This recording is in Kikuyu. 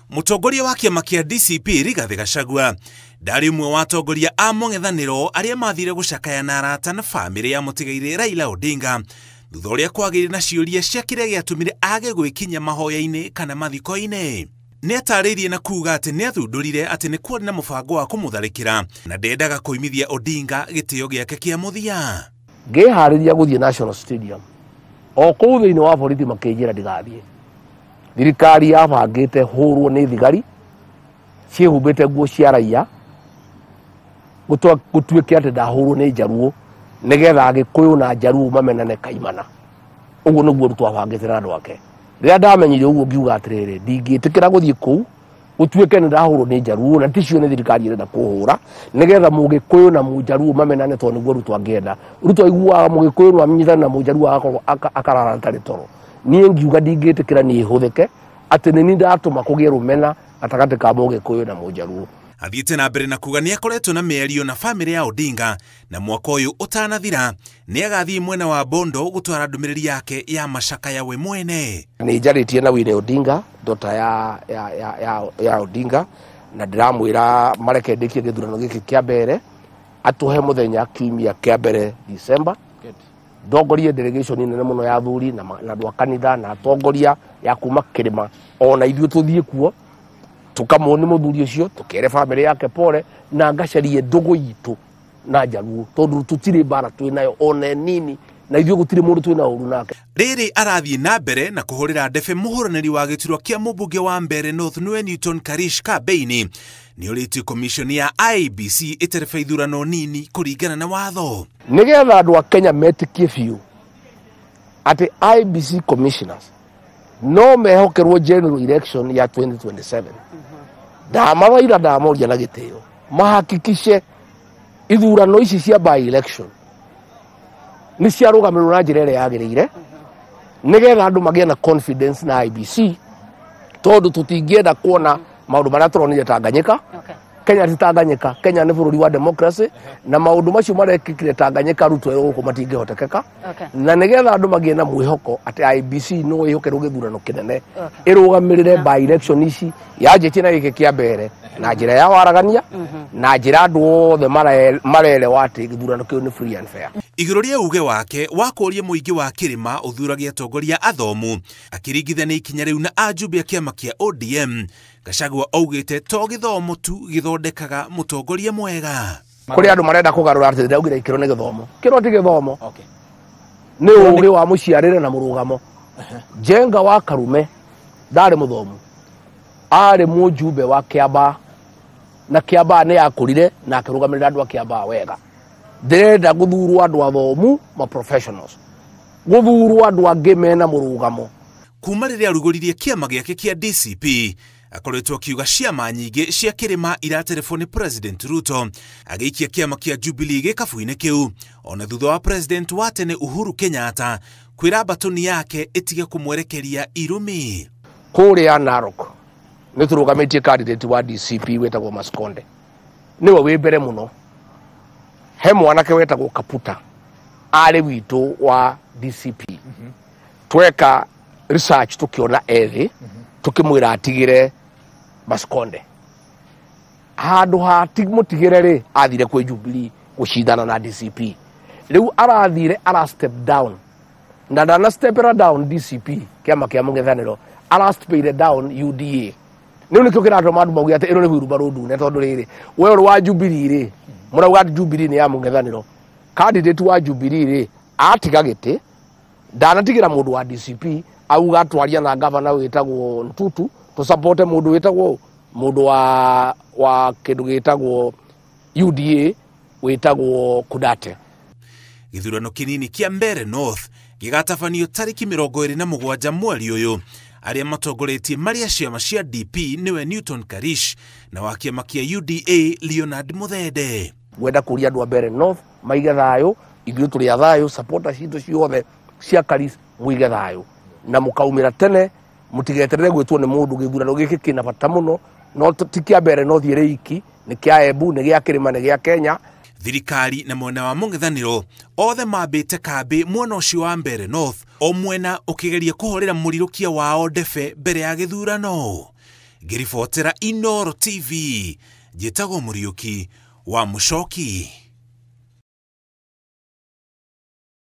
Mũtongoria wa kĩama kĩa DCP Rigathĩ Gachagua ndarĩ ũmwe wa atongoria a mũng'ethanĩro arĩa mathire gũcakaya na arata na bamĩrĩ ya mũtigairĩ Raila Odinga thutha ũrĩa kwagĩire na ciũria cia kĩrĩa gĩatũmire age gwĩkinyia mahoya-inĩ kana mathiko-inĩ. Nĩatarĩirie na kuga atĩ nĩathundũrire atĩ nĩ kwarĩ na mũbango wa kũmũtharĩkĩra na ndendaga kũimithia Odinga gĩtĩo gĩake kĩa mũthia. Ngĩharĩria gũthiĩ National Stadium o kũu thĩinĩ wa borithi makĩnjĩra ndigathiĩ. Thirikari yabangĩte hũrwo nĩ thigari ciĩhumbĩte nguo cia raia gũtuĩke atĩ ndahũrwo nĩ njaruo nĩgetha Agĩkũyũ na njaruo mamenane kaimana. Ũguo nĩguo Ruto abangĩte na andũ ake. Rĩrĩa ndamenyire ũguo ngiuga atĩrĩrĩ, ndingĩtĩkĩra gũthiĩ kũu gũtuĩke nĩ ndahũrwo nĩ njaruo na ticio nĩ thirikari ĩrenda kũhũra nĩgetha Mũgĩkũyũ na Mũnjaruo mamenane tondũ nĩguo Ruto angĩenda. Ruto aiguaga Mũgĩkũyũ no amenyithane na Mũnjaruo agakorwo akarara atarĩ toro. Niĩ ngiuga ndingĩtĩkĩra niĩ hũthĩke atĩ nĩ niĩ ndatũma kũgĩe rũmena gatagatĩ ka Mũgĩkũyũ na Mũnjaruo. Athiĩte na mbere na kuga nĩakoretwo na mĩario na bamĩrĩ ya Odinga na mwaka ũyũ ũtanathira nĩagathiĩ mwena wa Bondo gũtwara ndũmĩrĩri yake ya macakaya we mwene. Nĩ njarĩtie na Winnie Odinga, daughter ya Odinga, na ndĩramwĩra mareke ndĩkie gĩthurano gĩkĩ kĩa mbere, atũhe mũthenya kiumia kĩa mbere December. Ndongorie delegation nene mũno ya athuri na andũ a kanitha na atongoria ya kuma kĩrĩma, ona ithuĩ tũthiĩ kuo tukamwoni mũthuri ũcio tũkere bamĩrĩ yake pole na ngacarie ndũgũ itũ na njaruo tondũ tũtirĩ mbara twĩ nayo ona nini na ithuĩ gũtirĩ mũndũ twĩna ũru nake. Rĩrĩ arathiĩ na mbere na kũhũrĩra ndebe mũhũranĩri wa gĩturwa kĩa mũmbunge wa Mbeere North nĩwe Newton Karish Kambeini nĩũrĩtie commission ya IEBC ĩterebe ithurano nini kũringana na watho. Nĩgetha andũ a Kenya metĩkie biũ atĩ IEBC commissioners no mehokerwo general election ya 2027. Ndamathaitha ndamoria na gĩtĩo mahakikishe ithurano ici cia by election nĩ ciarũgamĩrĩrwo na njĩra ĩrĩa yagĩrĩire nĩgetha andũ magĩe na confidence na IEBC tondũ tũtingĩenda kuona maũndũ marĩa tũronire Tanganyika. Kenya ti Tanganyika, Kenya nĩ bũrũri wa democracy na maũndũ macio marekĩkire Tanganyika Ruto gũkũ matingĩhotekeka. Na nĩgetha andũ magĩe na mwĩhoko atĩ IEBC no ĩhokerwo gĩthurano kĩnene ĩrũgamĩrĩre by election ici yanjĩtie na gĩkĩ kĩa mbere na njĩra ya waragania na njĩra andũ othe marerewa atĩ gĩthurano kĩu nĩ free and fair. Igũrũ rĩa uge wake wa kũũria mũingĩ wa kĩrĩma ũthuragia atongoria athomu akĩringithania ikinya rĩu na ajumbe a kĩama kĩa ODM, Gachagua augĩte to gĩthomo tu gĩthondekaga mũtongoria mwega. Kũrĩ andũ marenda kũgarũra atĩ ndaugire ikĩro nĩ gĩthomo. Kĩro ti gĩthomo. Nĩ ũũgĩ wa mũciarĩre na mũrũgamo. Njenga wa Karume ndarĩ mũthomu, arĩ mũjumbe wa Kĩambaa na Kĩambaa nĩ yakũrire na akĩrũgamĩrĩra andũ a Kĩambaa wega. Ndĩrenda gũthurwo andũ athomu ma professionals, gũthurwo andũ angĩ mena mũrũgamo. Kuma rĩrĩa arugũririe kĩama gĩake kĩa DCP akoretwo akiuga ciama nyingĩ cia kĩrĩma iraterebwo nĩ President Ruto agĩikia kĩama kĩa Jubilee gĩkabu-inĩ kĩu ona thutha wa President wa tene Uhuru Kenyatta kwĩra mbatũni yake ĩtige kũmwerekeria irumi. Kũrĩa Narok nĩ tũrũgamĩtie candidate wa DCP wĩtagwo Maskonde, nĩwe wĩ mbere mũno. He mwanake wetagwo Kaputa arĩ witũ wa DCP. Tweka research tukiona ethĩ tukĩmwĩra atigĩre Maskonde. Handũ ha mũtigĩre rĩ athire kwĩ Jubilee gũcindana na DCP. Rĩu arathire ara step down na ndana stepera down DCP kĩama kĩa mũng'ethanĩro, ara stepire down UDA. Rĩu nĩkĩo kĩratũma andũ mauge atĩ ĩno nĩ wheelbarrow ndune tondũ rĩrĩ we ũrĩ wa Jubilee rĩ mũrauga atĩ Jubilee nĩ ya mũng'ethanĩro. Candidate wa Jubilee rĩ atiga gĩtĩ ndanatigĩra mũndũ wa DCP auga twaria na governor wĩtagwo Ntutu tũsupporte mũndũ wĩtagwo mũndũ wa kĩndũ gĩtagwo UDA wĩtagwo Kudate. Gĩthurano kĩnini kĩa Mbeere North gĩgatabanio tarĩki 27 mweri ũyũ. Arĩa matongoretie marĩa ciama cia DP nĩwe Newton Karish na wa kĩama kĩa UDA Leonard Muthende. Ngwenda kũria andũ a Mbeere North maige thayũ, ithuĩ tũrĩ a thayũ, supporters citũ ciothe cia Karish mũige thayũ na mũkaumĩra tene, mũtigeterere gwĩtwo nĩ mũndũ. Gĩthurano gĩkĩ kĩna bata mũno, no ti kĩa Mbeere North ĩrĩ iki, nĩ kĩa Embu, nĩ gĩa kĩrĩma, nĩ gĩa Kenya. Thirikari na mwena wa mũng'ethanĩro othe mambĩte kambĩ mwena ũcio wa Mbeere North, o mwena ũkĩgeria kũhorera mũrirũkia wao ndebe mbere ya gĩthurano. Ngĩribotera Inooro TV, njĩtagwo Mũriũki wa Mũcoki.